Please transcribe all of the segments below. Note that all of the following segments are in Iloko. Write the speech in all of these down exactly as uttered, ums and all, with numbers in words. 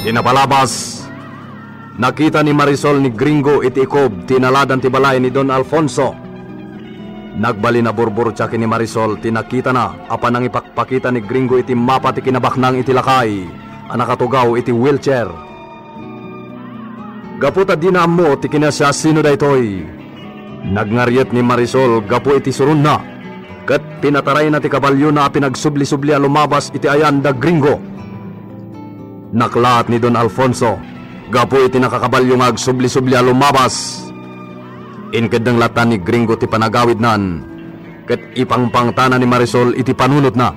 Ti napalabas, nakita ni Marisol ni Gringo iti ikob ti naladan ti balay ni Don Alfonso. Nagbalin a burburtia ken ni Marisol ti nakitana a panangipakpakita ni Gringo iti mapa ti kinabaknang iti lakay a nakatugaw iti wheelchair. Gapu ta dina ammo ti kinasiasino daytoy, nagngariet ni Marisol gapu iti suronna, ket pinatarayna ti kabalyona a pinagsubli-subli a lumabas iti ayan da Gringo. Naklaat ni Don Alfonso gapu iti nakakabalyo nga agsubli-subli a lumabas. Inkeddeng latta ni Gringo ti panagawidnan, ket ipangpangtana ni Marisol iti panunotna.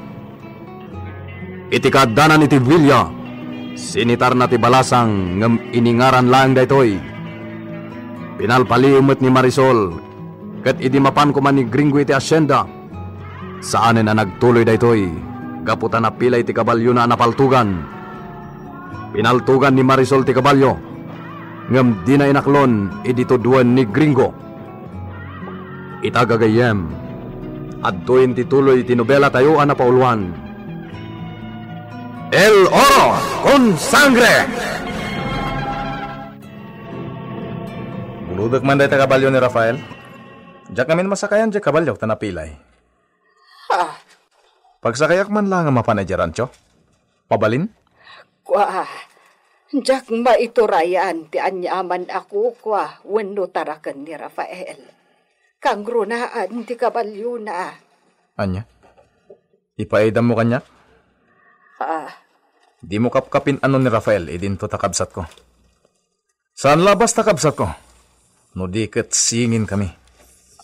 Iti kaaddanan iti villa, sinitarna ti balasang ngem iningaran laeng daytoy. Pinalpaliiw met ni Marisol, ket idi mapan koma ni Gringo iti asienda, saanen a nagtuloy daytoy, gapu ta napilay ti kabalyona a napaltugan. Pinaltugan ni Marisol ti kabalyo, ngem dina inaklon idi tuduen ni Gringo. Ita gagayyem, adtoyen ti tuloy ti nobelatayo a napauluan. El Oro con Sangre! Bulodek man dayta kabalyo ni Rafael. Diak ngamin masakayan diay kabalyo ta napilay. Ha? Pagsakayak man la nga mapan idiay rancho. Mabalin? Kua, diak maiturayan ti aniaman a kukua wenno taraken ni Rafael. Kangrunaan ti kabalyona. Ania? Ipaidammo kaniak? Ah. Dimo kapkapin-anon ni Rafael idinto ta kabsatko. Saan la basta kabsatko. No di ket singinkami.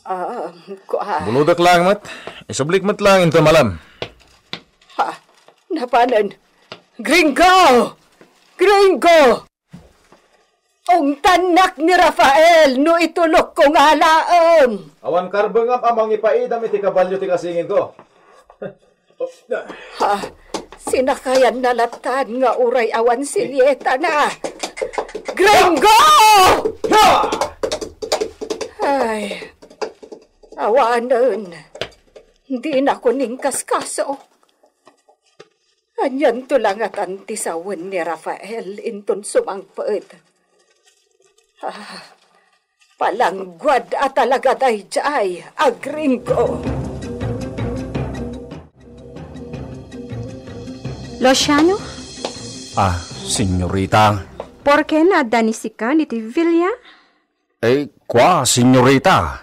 Ah, kua. Bulodek laeng met. Isublik met laeng inton malem. Ha? Napanen? Gringo! Gringo! Ungtannak ni Rafael no itulokko nga alaem. Awan karbengam a mangipaidam iti kabalyo ti kasinginko. Ha, sinakayanna lattan nga uray awan silyetana. Gringo! Ay, awanen. Dinakon inkaskaso. Anianto la ngatan ti sawen ni Rafael inton sumangpet? Ah, palangguad a talaga daydiay a Gringo. Luciano? Ah, senyorita. Porke naadda ni sika ditoy villa? Eh, kua, senyorita.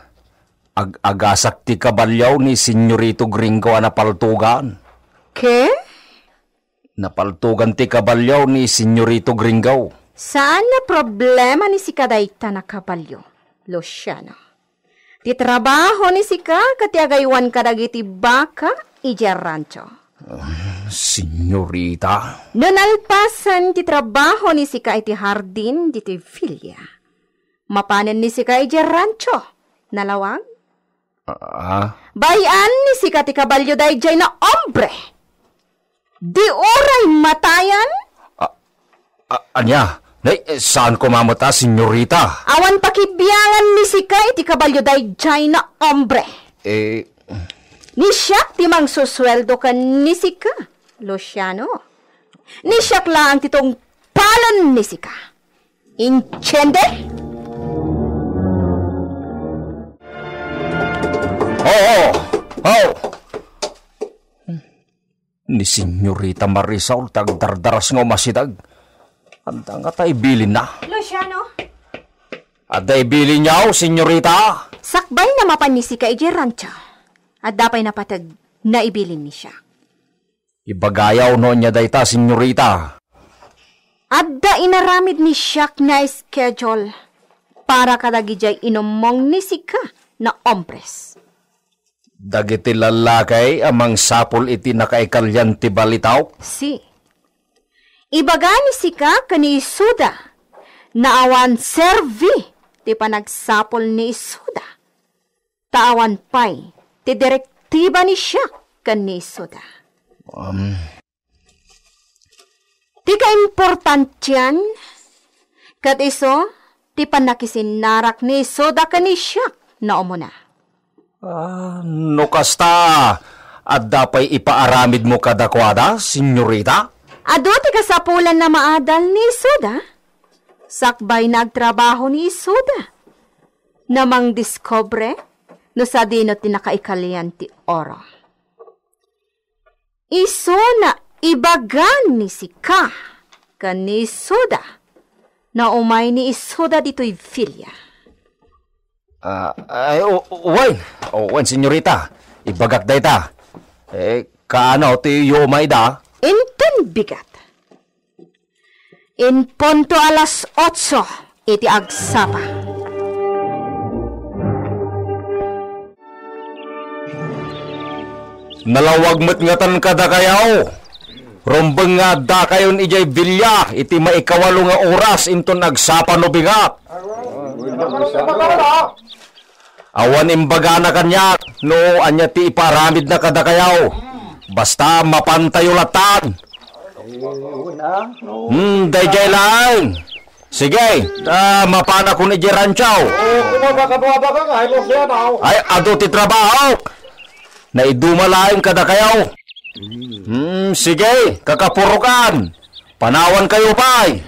Ag-agasak ti kabalyo ni Senyorito Gringo a napaltugan. Ke? Napaltugan ti kabalyo ni Senyorito Gringo. Saan a problema ni sika dayta a kabalyo, Luciano. Ti trabaho ni sika ket ti agaywan kadagiti baka idiay rancho. Ah, senyorita. No nalpasen ti trabaho ni sika iti hardin ditoy villa, mapanen ni sika idiay rancho. Nalawag? Ah? Bay-an ni sika ti kabalyo daydiay a hombre. Di uray matayan? Ah, ah, ania? Nay, eh, saan koma met a, senyorita? Awan pakibiangan ni sika iti kabalyo daydiay a hombre. Eh. Ni siak ti mangsusueldo ken ni sika, Luciano. Ni siak laeng ti tungpalen ni sika. Intiende? Oo! Oo! Ni Senyorita Marisol ti agdardaras nga umasideg. Adda ngata ibilinna. Luciano? Adda ibilinyo, senyorita? Sakbay na mapan ni sika idiay rancho. Adda pay napateg na ibilin ni siak. Ibagayo no ania dayta, senyorita. Adda inaramid ni siak nga schedule para kadagidiay inummong ni sika a hombres. Dagiti lallaki a mangsapul iti nakaikalian ti balitaw? Si. Ibaga ni sika ken ni Isuda nga awan serbi ti panagsapul ni Isuda. Ta awan pay ti direktiba ni siak ken ni Isuda. Um. Ti kaimportantian, ket isu ti pannakisinnarak ni Isuda ken ni siak nga umuna. Ah, no kasta, adda pay ipaaramidmo kadakuada, senyorita? Adu ti kasapulan a maadal ni Isuda. Sakbay na agtrabaho ni Isuda. Namangdiskobre no sadino ti nakaikalian ti oro. Isuna ibagan ni Sika ken ni Isuda. Naumay ni Isuda ditoy villa. Ah, ay, o, o, wen. O, wen, senyorita. Ibagak dayta. Eh, kaano ti yumayda? Inton bigat. In punto alas otso iti agsapa. Nalawag met ngatan kadakayaw. Rumbeng nga addakayon idiay villa iti maikawalo nga oras inton agsapa no bigat. Awan imbagana kaniak no ania ti ipaaramidna kadakayaw. Basta mapantayo latan. Hmm, daydiay laeng. Sige, ta mapanakon idiay rancho. Ay, adu ti trabaho. Naiduma laeng kadakayaw. Hmm, sige, kakapurokan. Panawankayo pay.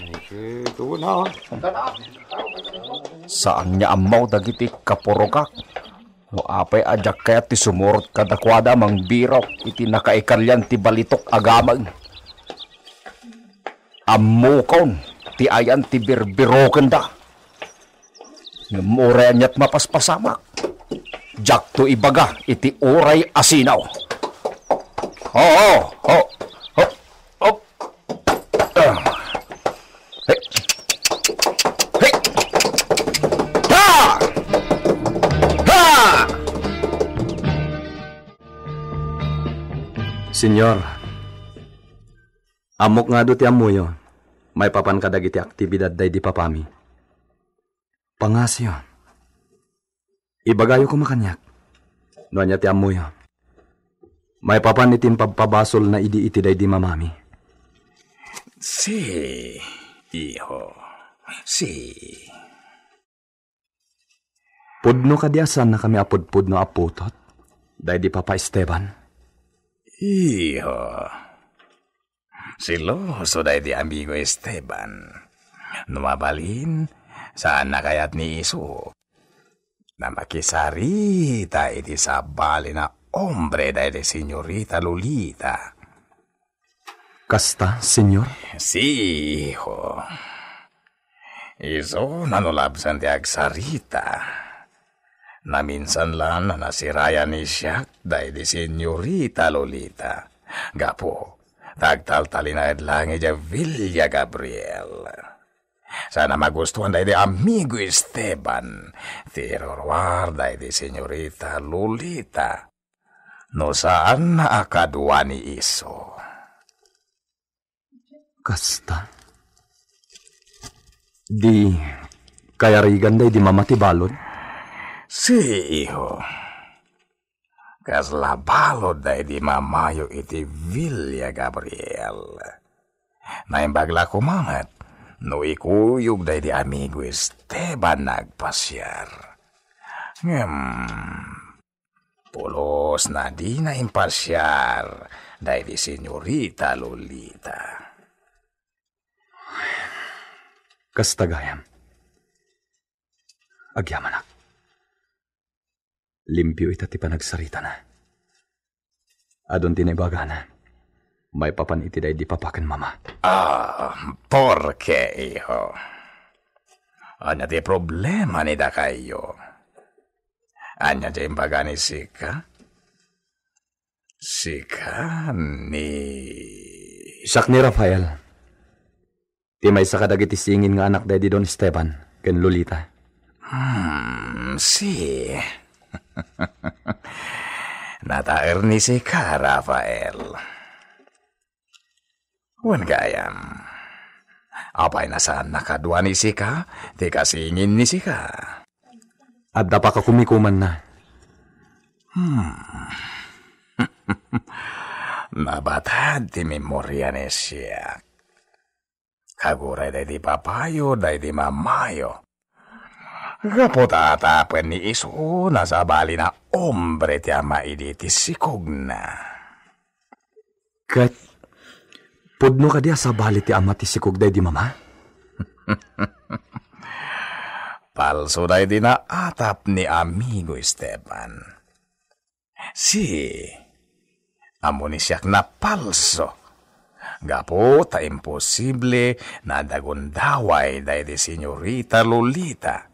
Saan nga ammo dagiti kapurogak. No apay a diak kayat ti sumurot kadakuada mangbirok iti nakaikalian ti balitok a gameng. Ammokon ti ayan ti birbirokenda. Ngem uray aniat mapaspasamak. Diakto ibaga iti uray asino. Oo, oo, oo. Op. Ah. Hey. Hey. Ha! Ha! Señor, ammok nga adu ti ammoyo, maipapan kadagiti aktibidad daydi papami. Pangasiyo. Ibagayo koma kaniak no ania ti ammoyo. Maipapan iti impabpabasolna idi iti daydi mamami. Si, iho. Si. Pudno kadi a saannakami a pudpudno a putot daydi Papa Esteban? Iho. Seloso daydi amigo Esteban. No mabalin, saanna kayat ni isu a makisarita iti sabali a hombre daydi Señorita Lolita. Kasta, Señor? Si, iho. Isu nanulabsan ti agsarita. Naminsan la a nasirayan ni siak daydi Señorita Lolita. Gapu, ta agtaltalinaed laeng idiay Villa Gabriel. Saan a magustuan daydi amigo Esteban ti iruruar daydi Señorita Lolita. No saan a kadua ni isu. Kasta? Di kayarigan daydi mama ti balud? Si, iho. Kasla balud daydi mamayo iti Villa Gabriel. Naimbag la koma met no ikuyog daydi amigo Esteban a agpasiar. Ngem, pulos a dina impasiar daydi Señorita Lolita. Kasta gayam. Agyamanak. Limpio ita ti panagsaritana. Adun ti naibagana maipapan iti daydi papa ken mama. Ah, porke, iho? Ania ti problema ni dakayo? Ania ti imbaga ni Sika? Sika ni... Siak ni Rafael. Ti maysa kadagiti singin nga anak daydi Don Esteban ken Lolita. Hmm, si. Nataer ni Sika, Rafael. Wen gayam. Apay a saanna kadua ni Sika ti kasingin ni Sika? Adda pakakumikumanna. Hmm. Nabatad ti memoria ni siak. Kaguray daydi papayo, daydi mamayo. Gapu ta atapen ni isu a sabali a hombre ti ama idi ti sikogna. Ket Pudno kadi a sabali ti ama ti sikog daydi mama? Palso daydi naatap ni Amigo Esteban. Si, ammo ni siak napalso. Gapu ta imposible nadagundaway daydi Señorita Lolita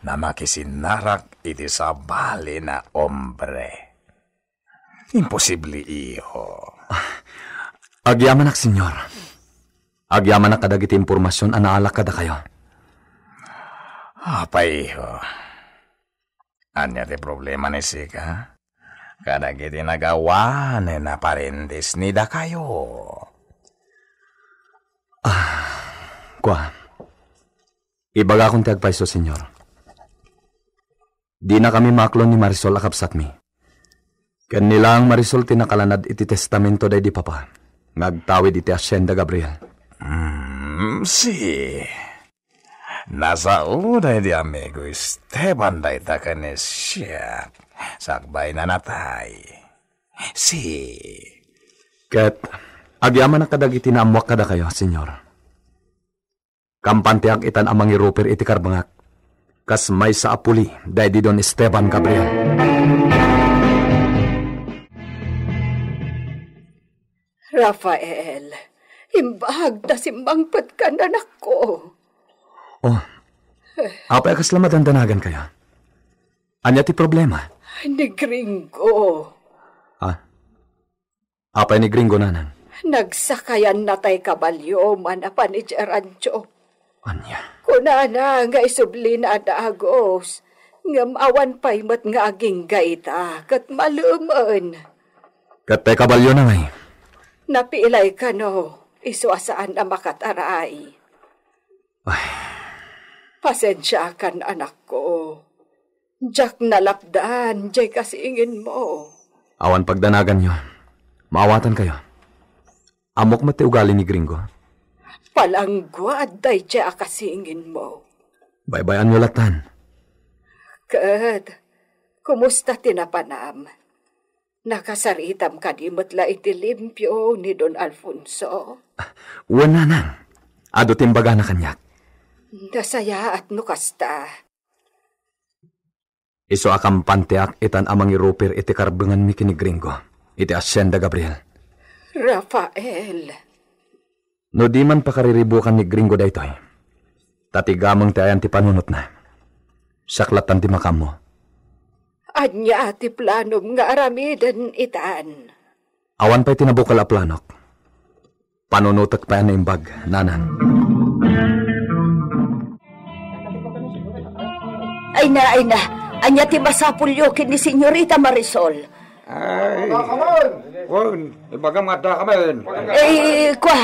na makisinnarak iti sabali na hombre. Imposible, iho. Agyamanak, Señor. Agyamanak kadagiti impormasion a naalak kadakayo. Apay, iho. Ania ti problema ni sika kadagiti nagawanen a parentes ni dakayo? Ah, kua. Ibagakon ti agpayso, Señor. Dinakami maaklon ni Marisol a kabsatmi. Ken ni laeng Marisol ti nakalanad iti testamento daydi papa nga agtawid iti Hacienda Gabriel. Hmm, si. Nasao daydi Amigo Esteban dayta ken ni siak sakbay nanatay. Si. Ket agyamanak kadagiti naammoak kadakayo, Señor. Kampanteak itan a mangirupir iti karbengak, kas maysa a puli daydi Don Esteban Gabriel. Rafael, imbag ta simmangpetkan, anakko. Oh, apay a kasla madandanagan kayo? Ania ti problema? Ni Gringo. Ah, apay ni Gringo, nanang? Nagsakayanna tay kabalio manapan idiay rancho. Ania? Kunana nga isublina a dagus, ngem awan pay met nga agingga ita ket malemen. Ket tay kabalio na ngay? Napilay kano, isu a saan a makataray. Ay. Pasensiakan, anakko. Diak nalapdan diay kasinginmo. Awan pagdanaganyo. Maawatan kayo. Ammok met ti ugali ni Gringo. Palangguad daydiay a kasinginmo. Baybay-anyo lattan. Ket, kumusta ti napanam? Nakasaritam kadi met la iti limpio ni Don Alfonso? Wen, nanang. Adu ti imbagana kaniak. Nasayaat no kasta. Isu a kampanteak itan a mangirupir iti karbenganmi ken ni Gringo iti Hacienda Gabriel. Rafael. No di man pakariribukan ni Gringo daytoy, ta ti gameng ti ayan ti panunotna, siak lattan ti makaammo. Ania ti planom nga aramiden itan? Awan pay ti nabukel a planok. Panunotek pay a naimbag, nanang. Ay na, ay na. Ania ti masapulyo ken ni Senyorita Marisol? Ay, wen, ibagam nga adda kamin. Eh, kua,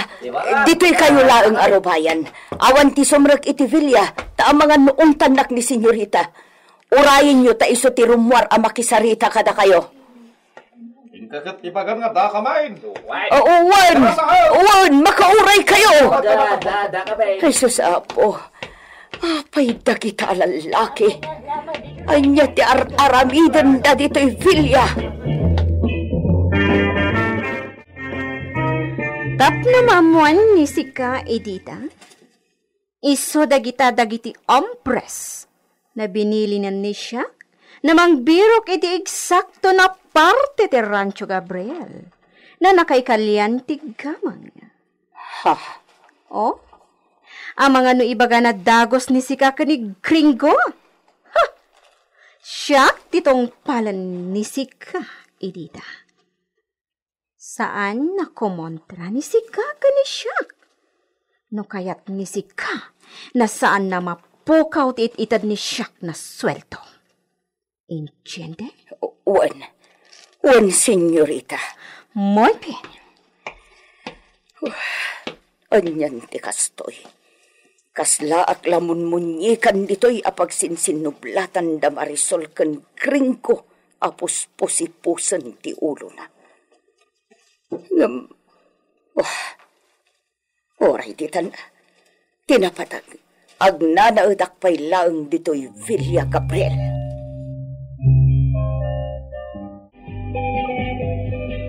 ditoy kayo laeng a rubayan. Awan ti sumrek iti villa, ta amangan no untannak ni Senyorita. Urayenyo ta isu ti rummuar a makisarita kadakayo. Inka ket ibagam nga adda kamin. Oo, wen. Wen, makauray kayo. Jesus, Apo. Apay dagita a lallaki? Ania ti ar-aramidenda ditoy villa? Tapno maammoan ni sika, Edita, isu dagita dagiti hombres na binilinan ni siak, na mangbirok iti eksakto na parte ti Rancho Gabriel, na nakaikalian ti gameng. Ha? Oh? Amangan no ibagana dagus ni sika ken ni Gringo? Ha! Siak ti tungpalen ni sika, Edita. Saan a kumontra ni sika ken ni siak. No kayat ni sika, na saan a mapukaw ti it-ited ni siak a sueldo. Entiende? Wen. Wen, senyorita. Muy bien. Anian ti kastoy? Kaslaak la munmunyikan ditoy a pagsinsinnublatan da Marisol ken Gringo a puspusipusen ti ulona. Ngem, wah, uray ditan, ti napatag, agnanaedak pay laeng ditoy Villa Gabriel.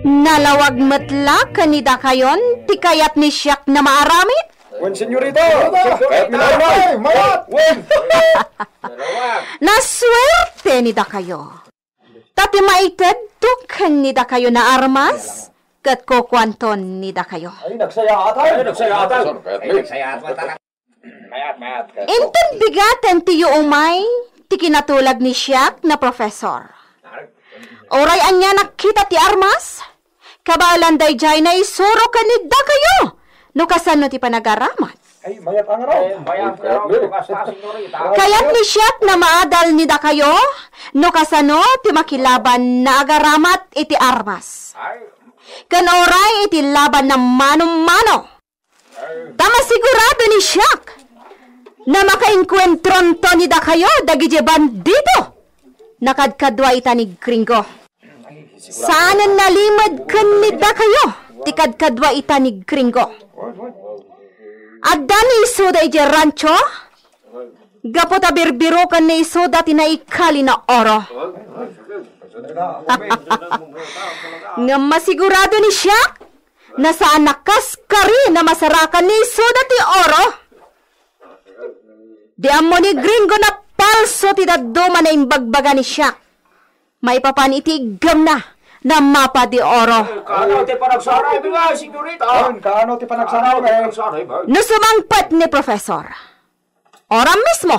Nalawag met la ken ni dakayon ti kayat ni Siak na maaramid? Wen, senyorita! Mayat! Mayat! Nasuerte ni dakayo. Ta ti maitedto ken ni dakayo na armas, ket kukuanton ni dakayo. Ay, nagsayaatan! Ay, nagsayaatan! Ay, nagsayaatan! Inton bigaten ti yuumay ti kinatulag ni Siak na professor. Uray ania nakita ti armas, kabaelan daydiay naisuro ken ni dakayo no kasano ti panagaramat. Ay, mayat ang raw. Ay, mayat ang raw. Kayat ni Siak na maadal ni dakayo no kasano ti makilaban na agaramat iti armas. Ken uray iti laban na mano-mano. Ta masigurado ni Siak na makainkuentronto ni dakayo dagiti bandito. Nakadkadua ita ni Gringo. Saanen nalimed ken ni dakayo ti kadkadua ita ni Gringo. Adda ni isuda idiay rancho, gapu ta birbiroken ni isuda ti naikalin a oro. Ngem masigurado ni Siak, na saan a kaskari na masarakan ni isuda ti oro. Di ammo ni Gringo na palso ti dadduma na imbagbaga ni Siak. Maipapan iti iggemna na mapa di oro. Kaano ti panagsaray nga, senyorita? Kaano ti panagsaray nga? No sumangpet ni Professor, oras mismo,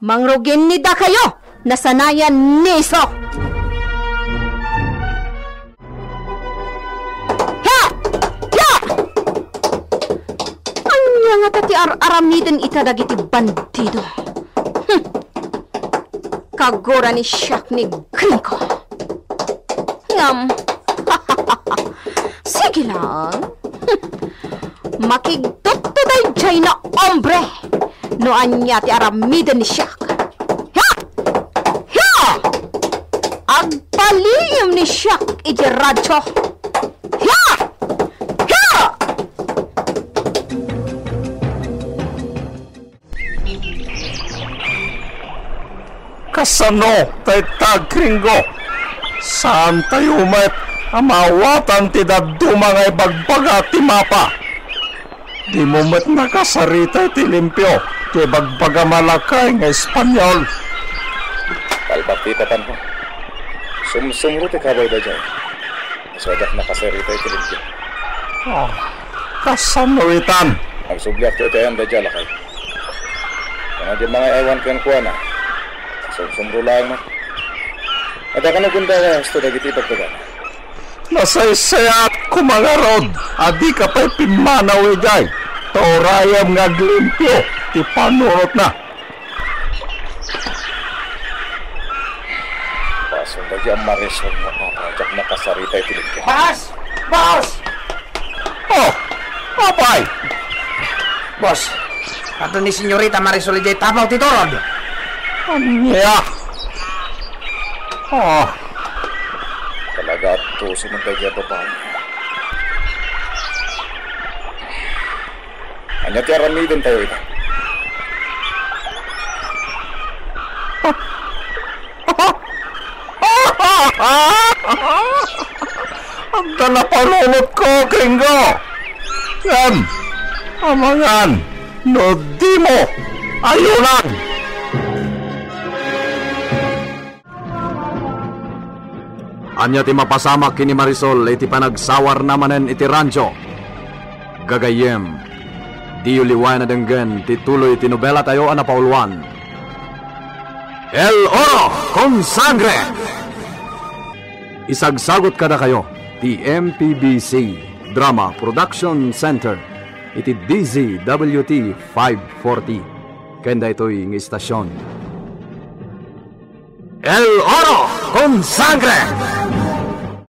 mangrugin ni dakayo na sanayan ni isu. Ha! Ha! Ania ngata ti ar-aramiden ita dagiti bandido? Hmm. Kagura ni Siak ni Gringo. Ngem, sige lang. Makigtutto daydiay na hombre no ania ti aramiden ni Siak. Ha! Ha! Agpaliim ni Siak iti radyo. Ha! Ha! Kasano dayta, Gringo? Saantayo met a maawatan ti dadduma nga ibagbaga ti mapa? Dimo met nakasarita iti limpio ti ibagbagam a lakay nga Espanyol. Kalbak ti ipapanko. Sumsumro ti kabayo daydiay. Isu a diak nakasarita iti limpio. Ah, kasano itan? Agsubliak ti iti ayan daydiay a lakay. Kano di mangay-aywan kenkuana, sumsumro laeng met. Adda kano gundaway a husto dagiti ibagbagana. Nasaysayaat koma ngarud a dika pay pimmanaw idiay, ta urayem nga aglimpio ti panunotna. Basol daydiay a Marisol nga papa, diak nakasarita iti limpio. Boss! Boss! Oh, apay! Boss, adda ni Senyorita Marisol idiay tapaw ti turod. Ania? Oh. Talaga, adtoso man daydiay a babai. Ania ti aramidentayo ita? Adda napanunotko, Gringo. Ngem, amangan no dimo ayunan. Ania ti mapasamak ken ni Marisol iti panagsawarna manen iti rancho? Gagayyem, diyo liwayan a denggen ti tuloy ti nobelatayo a napauluan, El Oro con Sangre! Isagsagut kadakayo ti M P B C Drama Production Center iti D Z W T five forty ken daytoy nga istasyon. El Oro con Sangre!